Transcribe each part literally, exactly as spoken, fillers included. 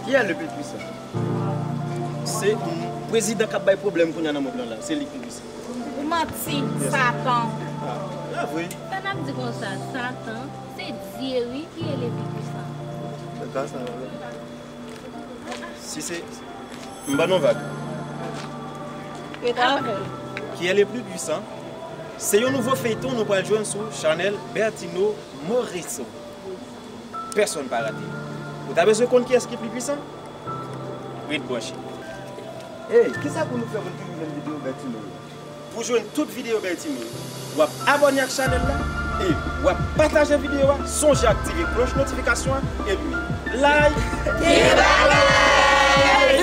Qui est le plus puissant? Se prezidan k ap bay pwoblèm kounye a nan mond lan la. Se li ki pi pwisan. Ou manti, Satan. Ah, se vre. Sa n ap di konsa, Satan, se Dye wi ki est le plus puissant. Se ka sa, wi. Si se, m ban nou vag. Qui est le plus puissant? Se yon nouvo feyton nou pral jwenn sou chanèl Bertino Morisseau. Pèsonn pa rate. Ou ta bezwen konn kiyès ki pi pwisan? Ret branche. Ey, kisa pou nou fè pou n toujou jwenn videyo Bertino yo? Pou jwenn tout videyo Bertino yo, w ap abòne ak chanèl la e w ap pataje videyo a. Sonje aktive klòch notifikasyon an epi like! Gen bagay!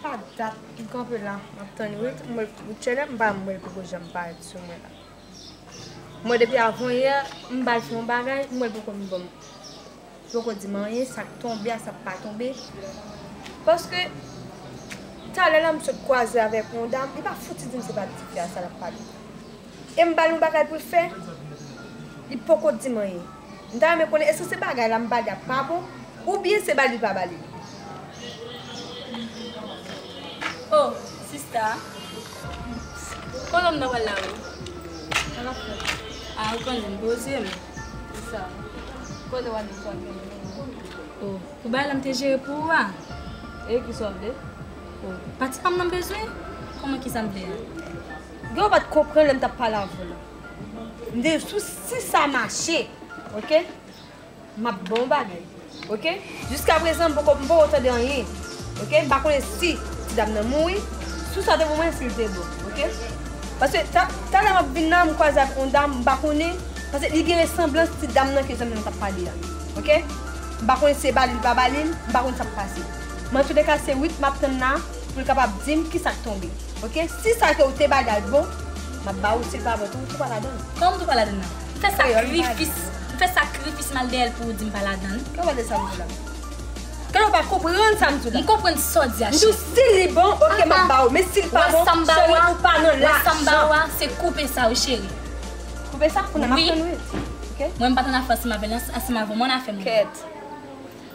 Pa dat m kanpe la, m ap tann Ruth, m wè Ruth chèlè, m pa m wè l poko janm parèt sou mwen la. Mwen depi avan yè, m ba l fè yon bagay, m wè l poko vin ban m. Poko di m anyen, sa k tonbe a, sa k pa tonbe. Paske, talè la m sot kwaze avèk yon dam, li pa fouti di m se pa tifi a sa l ap pale. E m ba l yon bagay pou l fè, li poko di m anyen. M ta renmen konnen, èske se bagay la m ba li a pa bon, oubyen se ba li li pa ba li? Oh, sista. Kote m nan pral la, wi? Sa k ap fèt? Ah, ou konnen, m poze m. Kisa? Kote w ale swa gen? Oh, pou bagay la m te jere pou ou a. E kisa w vle? Oh, pati pa m nan m bezwen. Kòman, kisa m vle a? Gen w pa t konprann lè m t ap pale avè w la. M te di w si sa mache, oke, m ap ba w bagay, oke? Jiskaprezan, m poko, m poko tande anyen, oke? M pa konnen si ti dam nan mouri, sou sa te pou mwen, si l te bon, oke? Paske ta, talè m ap vin nan, m kwaze ak yon dam, m pa konnen, paske li gen resanblans ti dam nan ke zanmi m nan t ap pale a, oke? M pa konnen si se ba li, li pa ba li, m pa konn sa k pase. Men antouleka, se Wit m ap tann la pou l kapab di m kisa k tonbe. Oke? Si sa ke w te ba li a l bon, m ap ba ou, si l pa bon tou, ou pa ladan l. Kòman m tou pa ladan l nan? M fè sakrifis, m fè sakrifis m al dèyè l pou ou di m pa ladan l. Kè w pa de sa m di w la? Kè w pa konprann sa m di w la? M konprann sa w di a, cheri. M di w si li bon, oke, m ap ba ou. Men si l pa bon, cheri, ou pa nan lajan. Sa m ba ou a, se koupe sa wi, cheri. Koupe sa pou nan m ap tann wi. Oke? Mwen m pa t ann afè ansanm avè l, ansanm avè w, mwen ann afè mwen. Kèt.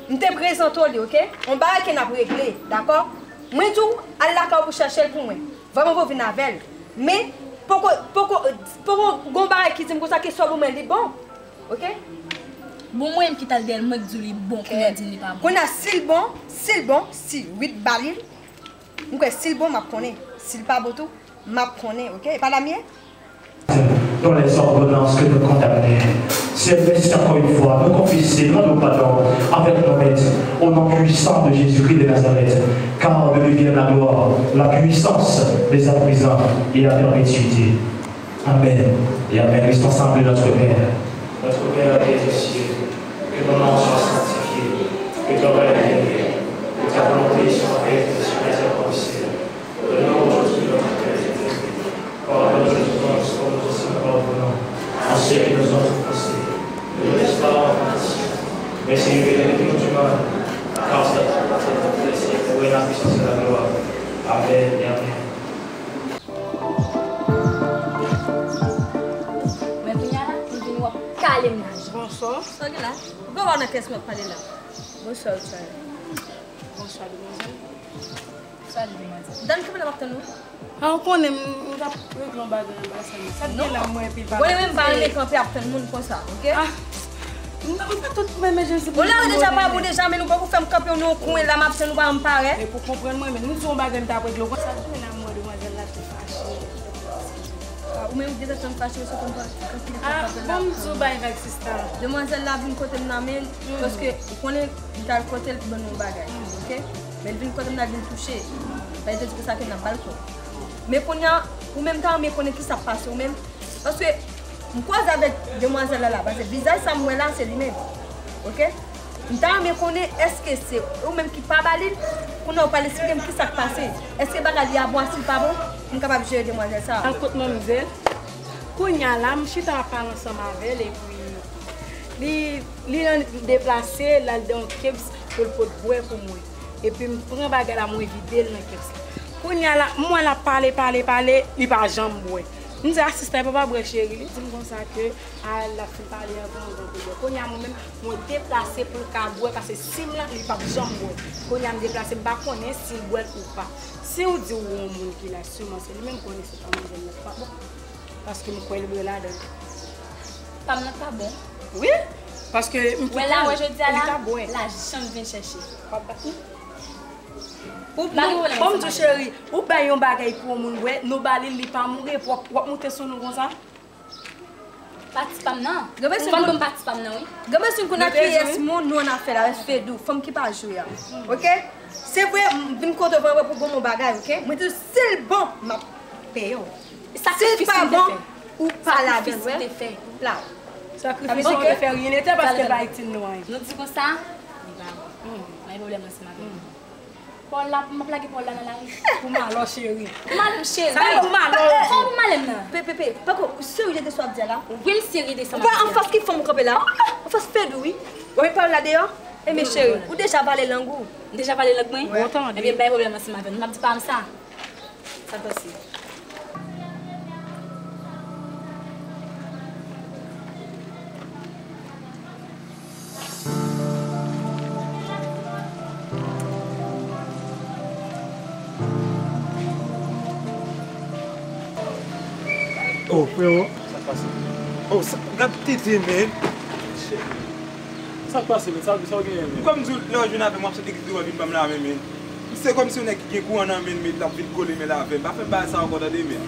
M te prezante w li, oke? Yon bagay ke n ap regle, dakò? Mwen di w, al lakay ou pou chèche l pou mwen. Vrèman pou w vin avè l. Men, poko, poko, poko gon bagay ki di m konsa ke sòl ou mwen li bon. Oke? Bon, mwen menm ki t al dèyè l, mwen k di w li bon, kounye a di m li pa bon. Kounye a, si l bon, si l bon, si Wit ba li l, m kwè si l bon, m ap konnen. Si l pa bon tou, m ap konnen, oke? E pa la m ye? Dans les ordonnances que nous condamnons. Seigneur, merci encore une fois. Nous confessons, nous demandons pardon avec nos maîtres, au nom puissant de Jésus-Christ de Nazareth, car de lui vient la gloire, la puissance, dès à présent et à perpétuité. Amen et amen. Restons ensemble, notre Père. Notre Père qui es aux cieux, que ton nom soit sanctifié, que ton règne vienne, que ta volonté soit faite sur la terre comme au ciel. Donne-nous aujourd'hui notre pain quotidien. Pardonne-nous nos offenses, comme nous aussi nous pardonnons à ceux qui nous ont offensés. Ne nous laisse pas en tentation, mais délivre-nous du mal. Car c'est à toi, le pouvoir, la puissance et la gloire. Amen et amen. Men kounye a la, m vin wè w ap kale m nan jan. Bonswa. Sa w gen la? Ou pa wè nan kès mwen ap pale la? Bonswa, Richard. Bonswa, demwazèl. Sali, demwazèl. Dan kanpe la m ap tann ou. A, ou konnen m, m t ap regle yon bagay anba sèn nan. Sa t gen la, mwen epi l pa la. Bon, mwen m pa renmen kanpe ap tann moun konsa, oke? A, m, m pa tout mwen, men Jezi. Bon, la ou deja pa bon deja, men nou poko fè m kanpe nan yon kwen la, m ap tann ou pa janm parèt. E pou konprann mwen, men m di yon bagay m t ap regle w konsa. Sa t gen la, mwen, demwazèl la te fache. A, ou menm ou gentan tann fache, ou sot anba kanpe l. A, bon, m di w bay vag sista. Demwazèl la vin kote m nan men, paske ou konnen m t al kote l pou ban nou yon bagay, oke? Men l vin kote m nan, l vin touche. Sa vle di konsa ke n ap ba l kò. Men kounye a, ou menm ta renmen konnen kisa k pase ou menm. Paske m kwaze avèk demwazèl la la, paske vizaj sa m wè la, se li menm. Oke? M ta renmen konnen èske se ou menm ki pa ba li l? Kounye a ou pral esplike m kisa k pase. Èske bagay li a bon, a si l pa bon, pou m kapab jere demwazèl sa a? Al kot manmzèl. Kounye a la, m chita m ap pale ansanm avè l, epi li, li deplase, l al nan yon keps pou l pot bwè pou mwen. Epi m pran bagay la, mwen vide l nan keps la. Kounye a la, m wè l ap pale, pale, pale, li pa janm bwè. M di, "Asistan, e pa pa bwè, cheri." Li di m konsa ke, a, l ap fin pale anvan, anvan pou l bwè. Kounye a, mwen menm, mwen deplase pou l ka bwè, paske si m la, li p ap janm bwè. Kounye a, m deplase, m pa konnen si l bwè l ou pa. Si w di w yon moun ki la, siman se li menm, konnen se pa manzèl nan, pa bon. Paske m kwè li bwè ladan. Pa m nan pa bon. Wi, paske m kite l, li ta bwè. Wè la, wè jodi a la, lajan m vin chèche. W ap bat nou? Ou, nou, ban m di w, cheri, ou bay yon bagay pou yon moun bwè, nou ba li l, li pa mouri, epi w ap, w ap moute sou nou konsa? Pati pa m nan. Ou pa konn pati pa m nan, wi. Gen bezwen konn ak kiyès moun nou an afè la, avèk Fedou, fanm ki pa jwe a. Oke? Se vre, m vin kote w vre pou bon mon bagay, oke? Mwen di w, si l bon, m ap peye w. Si l pa bon, ou pa ladan l, wè. Sakrifis ou te fè. Sakrifis ou te fè, rien n'était, paske l pa itil nou anyen. Nou di konsa, li pa bon. Pa gen pwoblèm ansanm avè nou. Pawòl la, m ap lage pawòl la nan lari. Pou malè w, cheri. Pou malè m, cheri. Sa vle pou malè w. Kòman pou malè m nan? Pe, pe, pe, pako, ou serye de sa w ap di a la? Wi, m serye de sa m ap di a. Ou pa anfas ki fanm ou kanpe la? Anfas Fedou, wi. W ap met pawòl la deyò? Ebyen, cheri, ou deja vale lang ou. M deja vale lang mwen? Wi. Ebyen, bay pwoblèm ansanm avè nou. M ap di pa m sa. Sa pase. Oh, frero. Sa k pase? Oh, sa, gad tete, men. Sa k pase, men? Sa, sa w genyen, men? Ou kwè m di w, lè w jwenn avè m, w ap soti ki dwe vin ban m lame, men. Se kòmsi yon nèg ki gen kouran nan men l, men l ap vin kole men l avè m. Pa fè m bagay sa ankò, tande, men.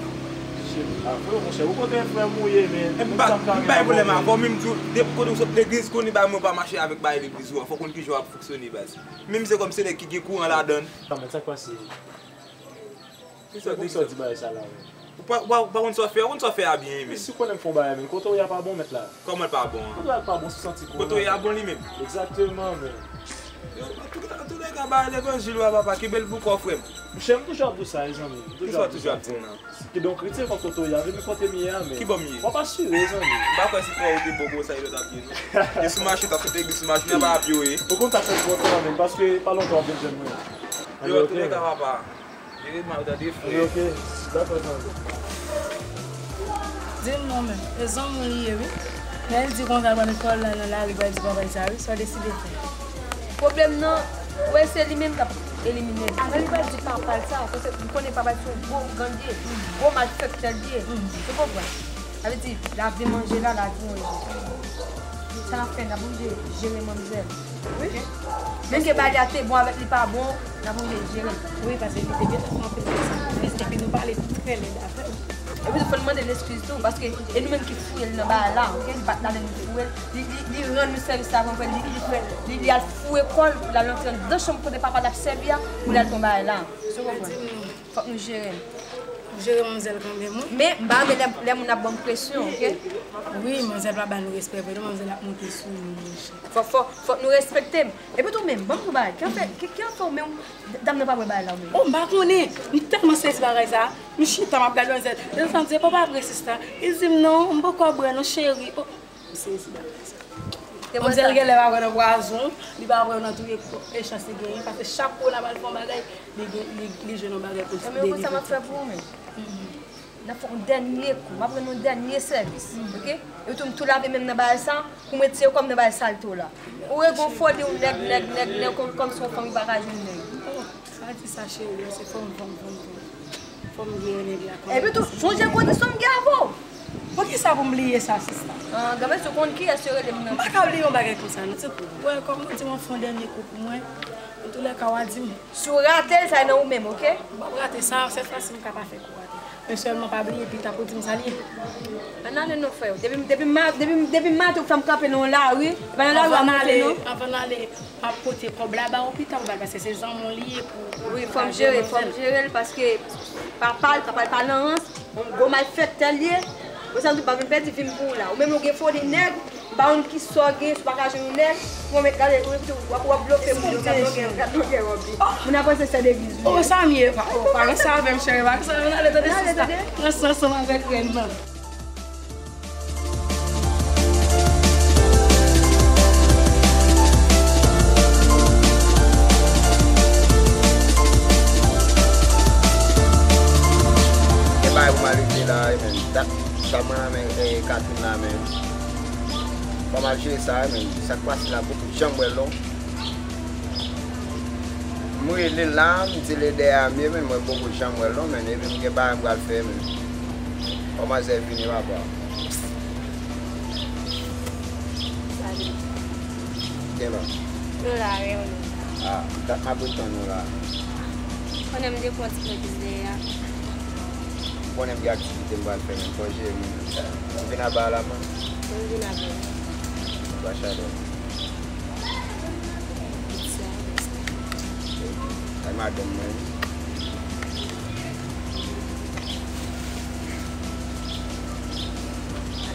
Shit, a, frè, monchè, ou konnen frè m ou ye, men. M pa, m pa gen pwoblèm avè w, men m di w, depi kote w sot legliz, konnen bagay mwen pa mache avèk bagay legliz ou an. Fò w konn kijan w ap fonksyone, baz. Menm se kòmsi nèg ki gen kouran ladan l. Sa, men sa k pase? Kisa w di bagay sa la, men? Ou pa, ou pa, ou pa konn sa w fè, ou konn sa w fè a byen, men. Si w konnen m fè yon bagay, men, kote w ye a pa bon, mèt la. Kòman l pa bon an? Kote w ye a pa bon, si w santi kouran. Kote w ye a bon li menm? Egzakteman, men. Yo, antouka, antouka, bagay levanjil yo a, papa, kenbe l pou kò, frè m. Monchè, m toujou ap di w sa, mezanmi. M toujou ap di w sa. Kisa w toujou ap di m nan? Kidonk, retire kò kote w ye a, vin kote m ye a, men. Ki bò m ye? W ap asire, zanmi. M pa kwè se twa ou te bò, bò sa, e lòt ap ye, non. E sou machin, t ap sot legliz sou machin, anba apye w ye. Ou konn sa k fè l pran tan, men, paske pa lontan w ap vin jwenn mwen. Yo, antouka, papa. Jere mal, tande, frè. Ok, ok. Dakò, tande. Di m non, men. E zanmi w li ye, wi. Lè l di konsa, l pral pran lekòl la, nan lari, l pral di papa l sa, wi. Sa w deside fè? Pwoblèm nan, wè, se li menm k ap elimine l. Lè li pral di papa l sa, paske m konnen papa l se yon gwo gang li ye, gwo malfektè li ye. Ou konprann? Sa vle di, l ap vin manje la, l ap vin manje. Sa n ap fè, n ap oblije jere manmzèl. Wi. Menm ke bagay la te bon avèk li pa bon, n ap oblije jere l. Wi, paske li te gentan fè anpil sakrifis, epi nou pale trè lèd avè l. Epi tou, fò n mande l eskiz tou, paske e nou menm ki fouye l nan bagay la, ok? Li pa t la, men nou fouye l. Li, li, li rann nou sèvis la, konprann, li, li fè, li, li al foure kò l pou l al antre anndan chanm kote papa l ap sèvi a, pou l al fè yon bagay la. Ou konprann? Fòk nou jere l. Jere manmzèl kanmenm, wi. Men, m pa renmen lè, lè moun ap ban m presyon, ok? Wi, manmzèl pa ba nou respè vre, non, manmzèl ap monte sou nou, monchè. Fò, fò, fòk nou respekte m. Epi tou menm, ban m di w bagay, ki an fè, ki, ki an fè w menm, dam nan pa wè bagay la, ou menm? Oh, m pa konnen. M tèlman sezi bagay sa. M chita, m ap gade manmzèl. Lè sa m di, "Epa w pa bwè, sista?" Li di m, "Non, m poko bwè, non, cheri." Oh, m sezi bagay sa. Manmzèl genlè pa kwè nan pwazon, li pa kwè nan touye kòk, e chans li genyen, paske chak kou n ap al fè yon bagay, li gen, li, li jwenn yon bagay pou delivre tèt li. Konsa m ap fè pou ou menm. N ap fè yon dènye kou, m ap rann yon dènye sèvis, ok? Epi tou, m tou lave men m nan bagay sa, pou m retire kò m nan bagay salte w la. Ou regon foli w nèg, nèg, nèg, nèg, kòm, kòmsi yon fanm ki pa ka jwenn nèg. Sa di sa, cheri, se fò m, fò m, fò m, fò m. Fò m gen yon nèg la kanmenm. Epi tou, sonje kondisyon m gen avè w. Poukisa pou m bliye sa, sista? Ah, granmèsi, ou konn kiyès yo rele m nan? M pa ka bliye yon bagay konsa, non, se pou ou. Wè, kòm ou di m, w ap fè yon dènye kou pou mwen. Antoulèka, w a di m. Si w rate l, sa e nan ou menm, ok? M p ap rate sa, sèt fwa si m ka pa fè kou rate. Men sèlman pa bliye, pita pou di m sa l ye. Ann ale non, frè. Depi, depi ma-, depi, depi maten ou fè m kanpe nan yon lari, e pa nan lari w ap monte, non. Anvan n ale, anvan n ale, m ap pote kòb la ba w pita pou ba l, paske se zanmi w li ye pou... Wi, fò m jere, fò m jere l, paske papa l, papa l pa nan rans, yon gwo malfektè l ye. Ou santi w pa vin pèdi vi m pou ou la. Ou menm ou gen foli nèg, m pa konn kisa w gen, si w pa ka jwenn yon nèg, ou mèt gade, ou mèt w ap, w ap blofe moun yo, gad longè, gad longè wòb li. Moun ap panse sè legliz li ye. Oh, sa m ye, pa, oh, pa nan sa avè m, cheri, pa nan sa, ann ale, tande, sista. Ann ale, tande. Ranse ansanm avèk rèn nan. Gen bagay pou m al regle la, wi, men. Dat, dat mwen nan men, eh, Catherine la, men. Fò m al jere sa, wi, men. Sa k pase la, m poko janm wè l, non. M rele l la, m di l e dèyè a m ye, men mwen poko janm wè l non, men epi m gen bagay m pral fè, men. Kòman zè vini, papa? Salut. Gen la. Nou la, wi, nou la. Ah, dat m ap ret tann ou la. Konnen m depi yon ti pè plis dèyè a. M konnen m gen aktivite m pral fè, men fò jere m. Ou vin aba la, man? Mwen vin aba. Ba chalè. Ay, madanm mwen.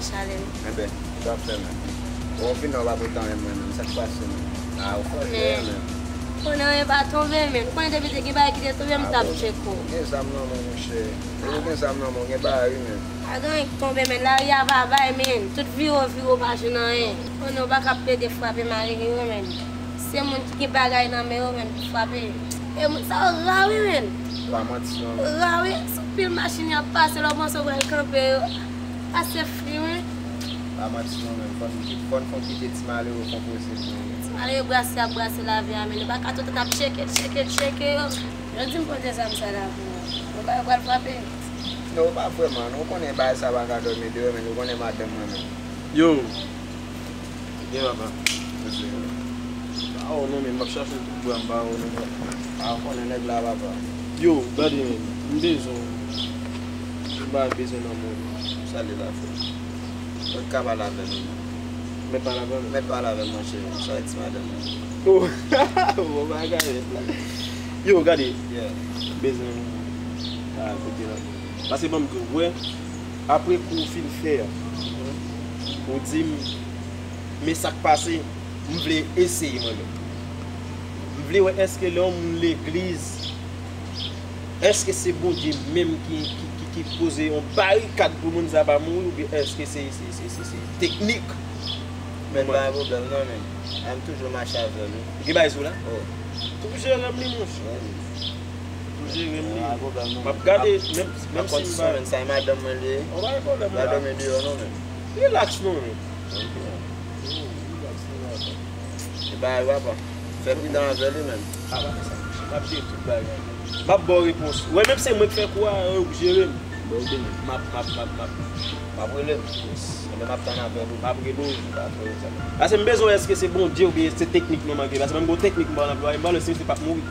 Chalè. Enben, sa w ap fè menm? Bon, w fin nan w pa pote anyen mwen menm, sa k pase menm? A, ou fò dèyè menm. Konnen anyen pa tonbe menm. Konnen depi te gen bagay ki te tonbe, m t ap tcheke w. Ou gen zam nan men w, monchè. Depi w gen zam nan men w, gen bagay wi menm. Pa gen anyen k tonbe, men lari a pa bay, men. Tout vire w vire w pa jwenn anyen. Konnen w pa ka plede frape malere yo, men. Se moun ki gen bagay nan men yo, men, ki frape. E moun sa yo ra wi, men. Pa manti non, men. Ra wi, se pil machin y ap pase, lè w panse w pral kanpe yo. Pase fri, men. Pa manti non, men. Fò n, fò n, fò n kite ti malere fè yon poze pou yo. Ti malere brase y ap brase lavi a, men. Nou pa ka tout tan ap tcheke, tcheke, tcheke yo. Yo di m pote zam sa la pou ou. Yo pa, yo pral frape. Non, pa vrèman, non, ou konnen bagay sa pa ka dòmi deyò, men ou konnen madanm mwen menm. Yo! Byen, papa. Mèsi. A w non, men m ap chache tout bra m pa wè w non, frè. A w konnen nèg la, papa. Yo, gade, men, m bezwen w. M pa bezwen nan moun. Sa li la, frè? Mwen ka pale avè l. Mèt pale avè l. Mèt pale avè l, monchè. Sa e ti madanm nan. Oh, bon bagay, mèt la. Yo, gade. Yeah. M bezwen w. A, kote la. Pase ban m di w, wè, apre kou w fin fè a, ou di m, men sa k pase, m vle eseye mwen menm. M vle wè èske lè yon moun legliz, èske se Bondye menm ki, ki, ki, ki poze yon barikad pou moun sa pa mouri, oubyen èske se, se, se, se, se teknik? Men pa gen pwoblèm non, men. A m toujou mache avè l, wi. Ou gen bagay sou la? Oh. Tou jere m li, monchè. Tou jere m li. M ap gade, menm, menm si m pa. Sa e madanm mwen li ye. Ou pa gen pwoblèm la. Madanm mwen deyò non, men. Relax non, men. Ok. Relax non, men. E pa grave, papa. Fè pridan avè li, men. A, pa fè sa, monchè. M ap jere tout bagay. M ap ba w repons. Ou wè, menm se mwen k fè kou a, ou jere m. Bon, ok, men. M ap, m ap, m ap, m ap. M ap rele m. Yes. Mwen menm m ap tann avè l wi. M ap rele w. Dakò, sa. Paske m bezwen wè èske se Bondye oubyen se teknik mwen manke. Paske menm gon teknik m pa anplwaye, m pale si misye p ap mouri.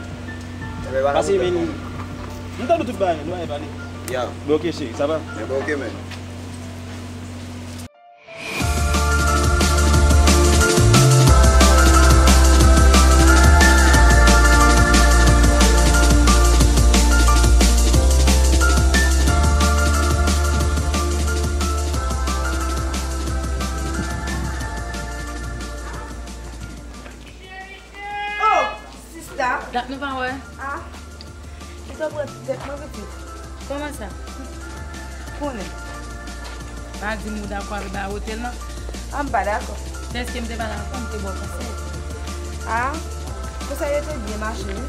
Paske men, m tande tout bagay, nou pa pale. Ya. Bon, ok, cheri, sa va? Men bon, ok, men. Oh, sista. Dat nou pa wè. Ah. Ou t ap pran tèt mwen pitit. Kòman sa? Konnen. Pa di m ou dakò avè bagay otèl lan. Ah, m pa dakò. Dèske m te pa dakò, m te ba w konsèy. Ah, konsèy yo te byen mache, wi.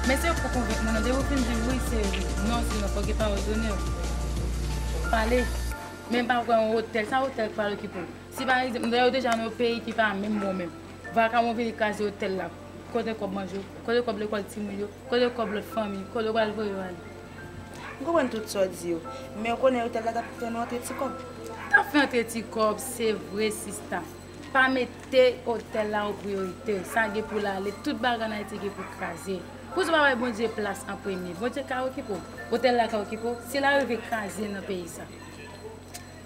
Men se ou k pou konvenk mwen, non. Depi w fin di wi, se wi. Non, se non. Fò w gen pawòl donè. Pale. Men m pa kwè yon otèl. Sa otèl k pral okipe w? Si pa egzanp, m deja nan yon peyi ki pa menm bon menm. Vakabon vini kraze otèl la. Kote kòb manje yo? Kote kòb lekòl timoun yo? Kote kòb lòt fanmi? Kote w pral voye yo ale? M konprann tout sa w di yo, men w konnen otèl la t ap fè nou antre ti kòb. T ap fè antre ti kòb, se vre, sista. Pa mete otèl la o priyorite. Sa gen pou l ale. Tout bagay ann Ayiti gen pou kraze. Poukisa w pa bay Bondye plas an premye? Bondye ka okipe w. Otèl la ka okipe w. Si l arive kraze nan peyi sa.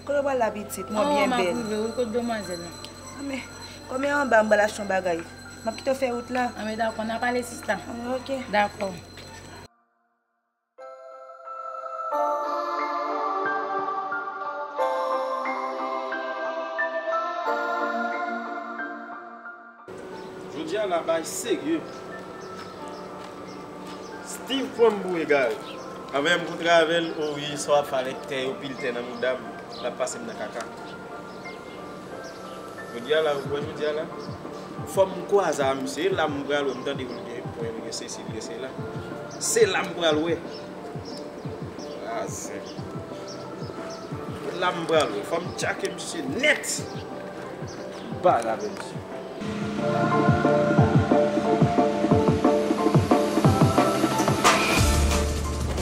Kote w pral la pitit? Mwen byen bèl. Oh, m ap rive wi, kote demwazèl lan? Anben, kòm e anba m pral achte yon bagay, m ap kite w fè wout la. Anben, dakò, n a pale sista. Anben, ok. Dakò. Jodi a la bagay serye. Steve pran m pou egare. Anvan m kontre avè l, o wi, sa w ap fè avèk tè yo, pil tè nan mouda m, l ap pase m nan kaka. Jodi a la, ou wè jodi a la, fò m kwaze a misye, e la m pral wè, m tande l gen pwen, l gen sesi, l gen sela. Se la m pral wè. Kraze. La m pral wè. Fò m tchake misye nèt. M pa avè misye.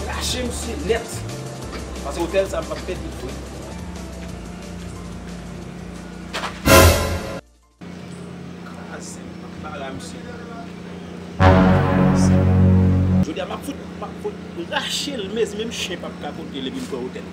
Rache misye nèt. Paske otèl sa m p ap pèdi l vre. Kraze, m ap bare misye. Jodi a, m ap fout, m ap fout rache l, mezanmi, menm chen p ap ka pote l epi m pran otèl.